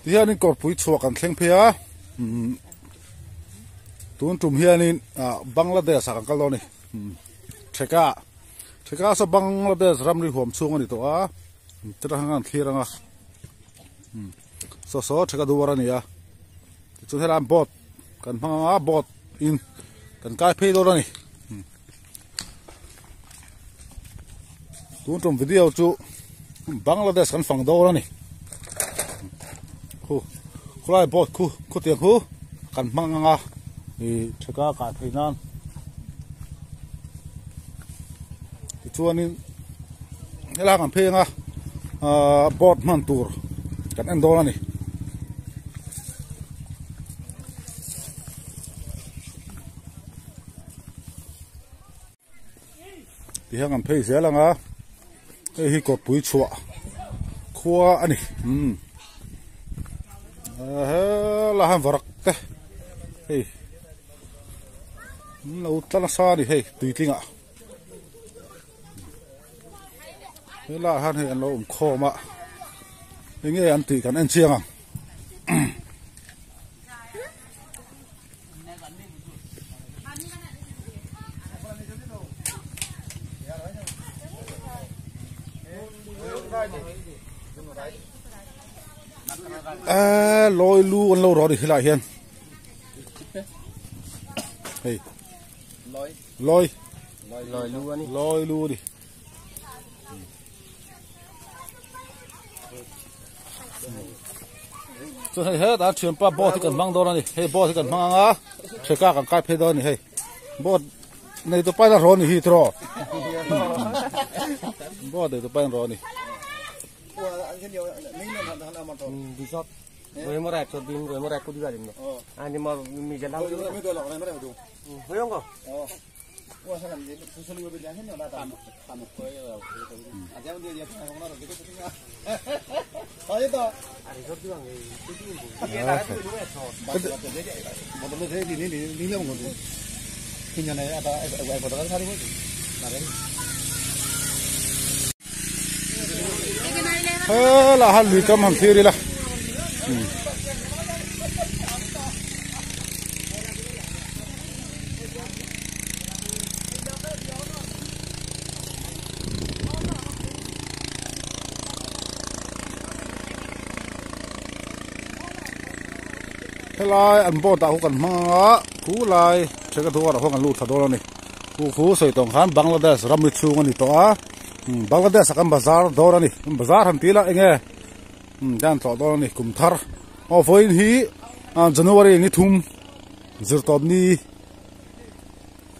Tihianin kawrpui chhuah kan thleng phei a umm tun tum hianin ah Bangladesh ah kan kal dawn a ni umm Theka Theka saw Bangladesh ramri huam chhung a ni tawh a chutah khan kan thlir ang a umm saw saw Theka duar a ni a tichuan helai ah boat kan hmang ang a boat in kan kai phei dawn a ni tun tum video chu Bangladesh kan fang dawn a ni khu khulai boat khu khutiang khu kan hmang ang a ih theka kah theih nan tichuanin helai kan phei ang a ahh boat hman tur kan en dawn a ni. Tihian kan phei zel ang a hei hi kawrpui chhuah khua a ni umm helai hian varak te hei an lo tla nasa a ni hei tuitling ah helai ah hian hei an lo awm khawm a enge an tih kan en chiang ang. Eee lawi lu an lo rawh a ni helaiah hian hei lawi lawi lu a ni. Chuan hei hetah thianpa boat hi kan hmang dawn a ni hei boat hi kan hmang ang a theka kan kai phei dawn a ni hei boat nei tu pain a rawn ni hi tiraw boat nei tu pain a rawn ni. Helai ah lui kam han thlir ila Helai an boat ah khu kan hmang ang a khu lai theka duar ah khuan kan lut thla dawn a ni khu khu sawi tawng khan Bangladesh ramri chhung a ni tawh a Bangladesh ah kan bazar dawn a ni bazar han tih lah eng nge hian tlawh dawn a ni kum thar aw vawiin hi January ni thum zirtawp ni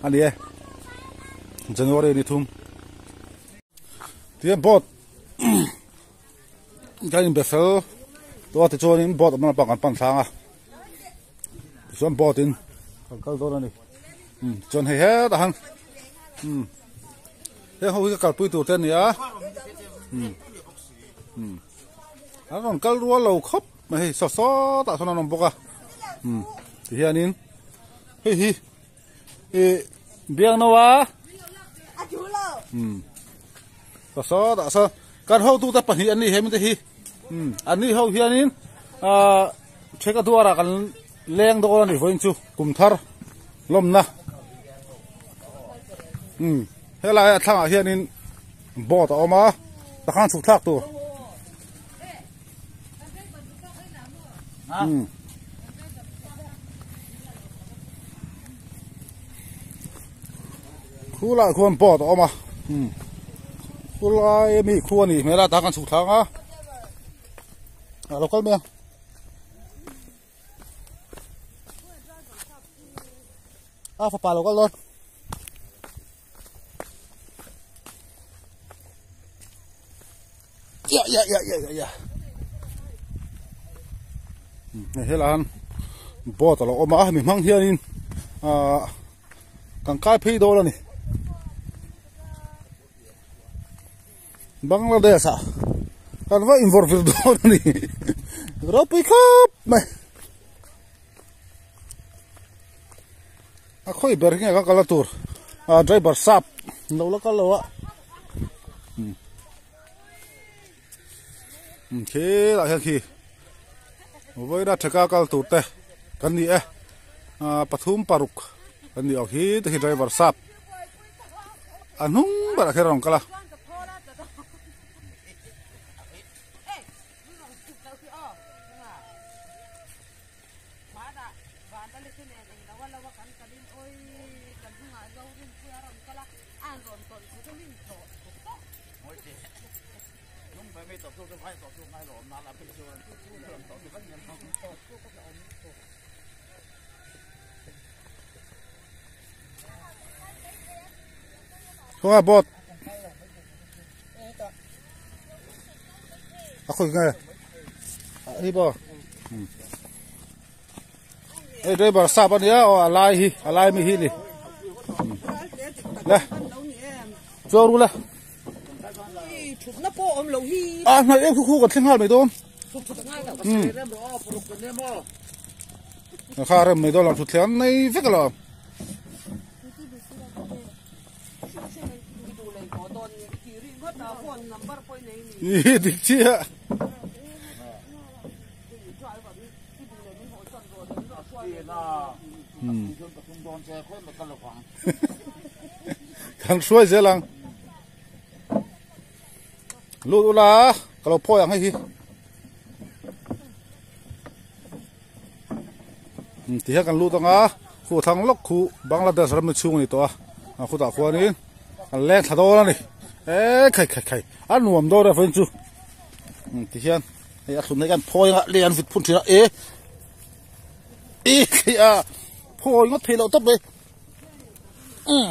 a ni e January ni thum tihian boat kan inbe fel tawh a tichuanin boat awmna lampang kan pan thlâng a tichuan boat in kan kal dawn a ni chuan hei hetah han heng ho hi ka kalpui tur te a ni a an rawn kal rual lo khawp mai hei saw sawtah sawn an awm bawk a tihianin hei hi ih biangno a saw sawtah sawn kan hotute pahnih an ni he mite hi an ni ho hianin ahh theka duarah kan leng dawn a ni vawiin chu kum thar lawmna helai a thlangah hianin boat a awm a takhan chhuk thlak tur khulaiah khuan boat a awm a khulai ami khu a nih hmel a tah khan chhuk thlak a a lo kal mai ang. A fapa lo kal dawn. Ya ya ya ya ya ya. Hei helai hian boat a lo awm a hemi hmang hianin ah kan kai phei dawn a ni. Bangladesh ah kan va invawrh vir dawn a ni ropui khawp mai. A khawi ber hi nge ka kal a tur ah driver sap lo la kal lo a khi lah hian khi Vawiina theka kal tur te kan ni e pathum paruk kan ni awk hi te khi driver sap a hnung berah khian a rawn kal a. Khawnga boat a khawi nge a hi maw hei driver sap a nia aw a lai hi a lai mi hi a ni le chuang ru le a hnaih em khu khu kan thleng nghal mai dawn kha rem mai dawn lo thut thleng nei vek alawm. Ih dik chiah. Kan hruai zel ang. Lut ula ka lo phawi ang hei hi. Ti hian kan lut ang a, khu thlang lawk khu Bangladesh ram chhung a ni tawh a, a khutah khuanin kan leng thla dawn a ni. E khai khai khai a nuam dawn e vawiin chu. Ti hian hei a thlun hi kan phawi ang a, lei an vit phun thin a e e khai a phawi ngawt theih loh tawp mai. Um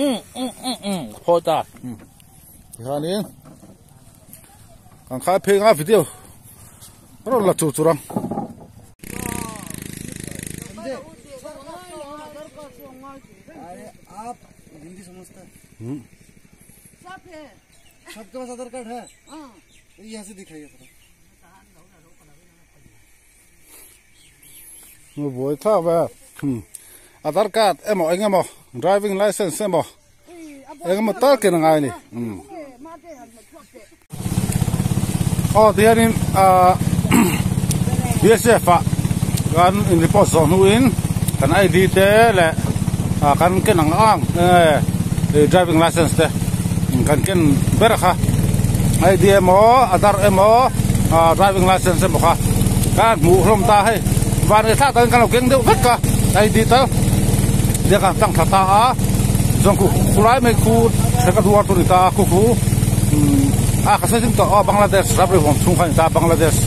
um um um um phawi ta. Ti hianin kan khai phei ang a video rawn la chur chur ang. Buai thlak ve Aadhaar card emaw eng emaw driving license emaw eng emaw tal ken a ngai a ni aw tihianin ahh BSF ah kan in report zawh hnuin kan ID te leh ah kan ken ang ang enge driving license te kan ken ber kha ID emaw Aadhaar emaw ah driving license emaw kha kan hmuh hlawm ta hei van leh thlak takin kan lo keng deuh vek a ID tal biak ang tlang thla ta a chuan khu khulai mai khu theka duar chu a ni ta a khu khu a ka sawi zing tawh aw Bangladesh ramri huam chhung kha a ni ta a Bangladesh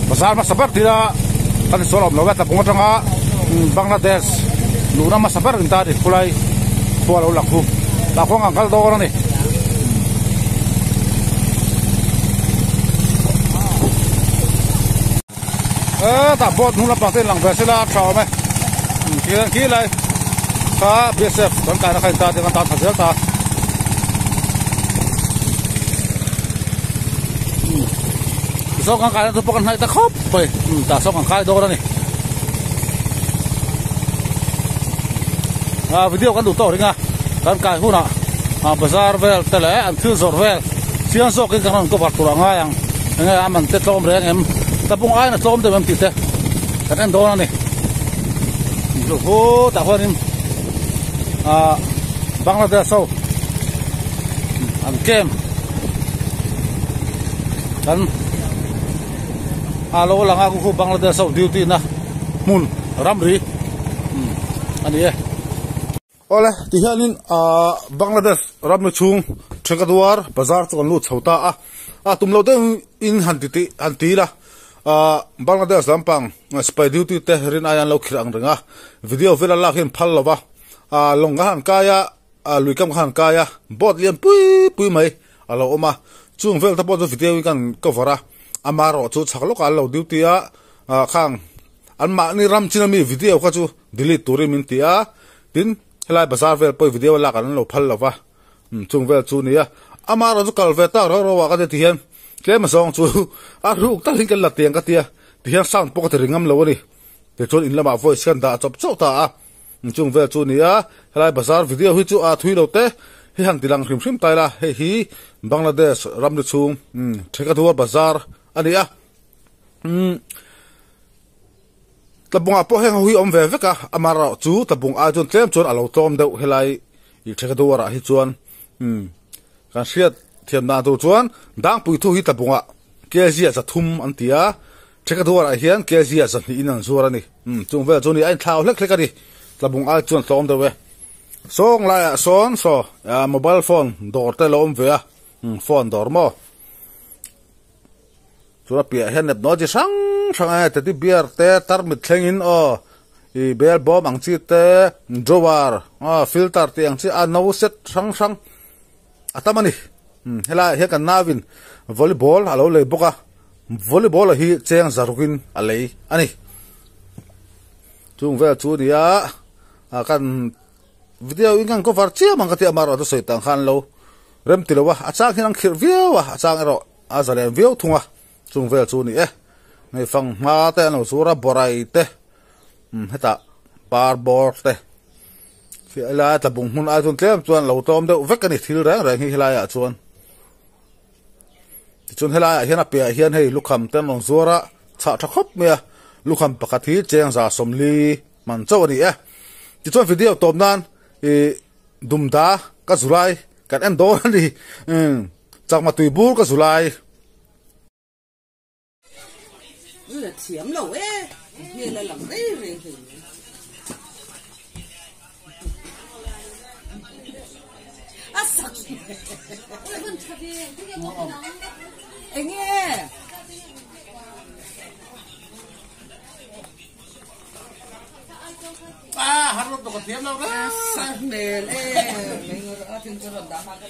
bazar hmasa ber tila kan insual awm lo a tlabung atanga Bangladesh luhna hmasa ber a ni ta a ni khulai khua lo lang khu tah khuan kan kal dawn a ni. Tah boat hnung lampang te in lang ve sela a tha awm e khi khi lai kha BSF kan kaina kha in ta kan tan tha zel ta tichuan kan kaina chu pawh kan hnaih ta khawp mai tah sawn kan kai dawn a ni ah video kan duh tawk ring a kan kai hunah ah bazar vel te leh an thil zawrh vel chiang zawkin kan rawn cover tur a ngai ang. Enge a man te tlawm reng em? Tlabung aiin a tlawm deuh em tih te kan en dawn a ni. Chu khutah khuanin ah Bangladesh ho an camp kan a lo lang a khu Bangladesh ho duty na hmun ramri a ni e. Awle tihianin ahh Bangladesh ramri chhung Thekaduar bazar chu kan lut chho ta a, a tum lo deuhin han ti tih han ti ila ahh Bangladesh lampang sipai duty te rin aia an lo khirh ang reng a, video vel a lak hi an phal lo va, ahh lawng ka han kai a ah lui kam ka han kai a boat lian pui pui mai a lo awm a, chung vel te pawh chu video in kan cover a, amaherawh chu chhak lawkah an lo duty a ah khang an mahni ram chin ami video kha chu. Delete turin min ti a, tin helai bazar vel pawh video a lak an lo phal lo va, chung vel chu nia. Ama erawh chu kal ve tak rauh rauh ah ka ti tihian tlem azawng chu a ruk takin kan la tiang ka tia, tihian sound pawh ka ti ri ngam lo a ni. Tichuan in lamah voice hian dah chawp chauh ta a, chung vel chu nia. Helai bazar video hi chu a thui lo te hi han ti lang hrim hrim ta ila, hei hi Bangladesh ramri chhung Thekaduar bazar a ni a. Tlabungah pawh heng ho hi awm ve vek a, amaherawhchu tlabung ai chuan tlem chuan a lo tlawm deuh helai ih Thekadawrah hi chuan umm kan hriat thiam dan tur chuan Dangpui thu hi tlabungah kg ah zathum an ti a, Thekadawrah hian kg ah zahnih in an zuar a ni. Umm chung vel chu ni a inthlau hlek hlek a ni, tlabung ai chuan tlawm deuh e. Sawng laiah sawn saw mobile phone dawr te lo awm ve a, umm phone dawr maw. Chuan a piahah hian nepnaw chi hrang hrang a teddy bear te tarmit thlengin aw ih bel bawm ang chi te drawer aw filter tih ang chi a no set hrang hrang a tam a ni helaiah hian kan nauin volleyball a lo lei bawk a volleyball hi cheng zarukin a lei a ni chung vel chu a ni a ah kan video in kan cover chiam ang ka tih amaherawhchu sawi tang khan lo rem ti lo a a chang hian an khirh viau a a chang erawh. A zalen viau thung a, chung vel chu a ni e. Hei fanghma te an lo zur a, bawrai te, umm hetah par bawr te khi helai tlabung hmun ai chuan tlem chuan lo tlawm deuh vek a ni thil reng reng hi helaiah chuan. Tichuan helaiah hian a piahah hian hei lukham te an rawn zuar a, chhah tha khawp mai a, lukham pakhat hi cheng za sawmli hman chauh a ni e. Tichuan video tawp nan ih dumda ka zulai kan en dawn a ni umm. Chakma tui bur ka zu lai. La thiam lo e, hmel a lang rei rei hlei mai. A sak Enge? Ah, har lo ka thiam lo re. Sak hmel e. Mei ngor a thing chu ron dah ma ka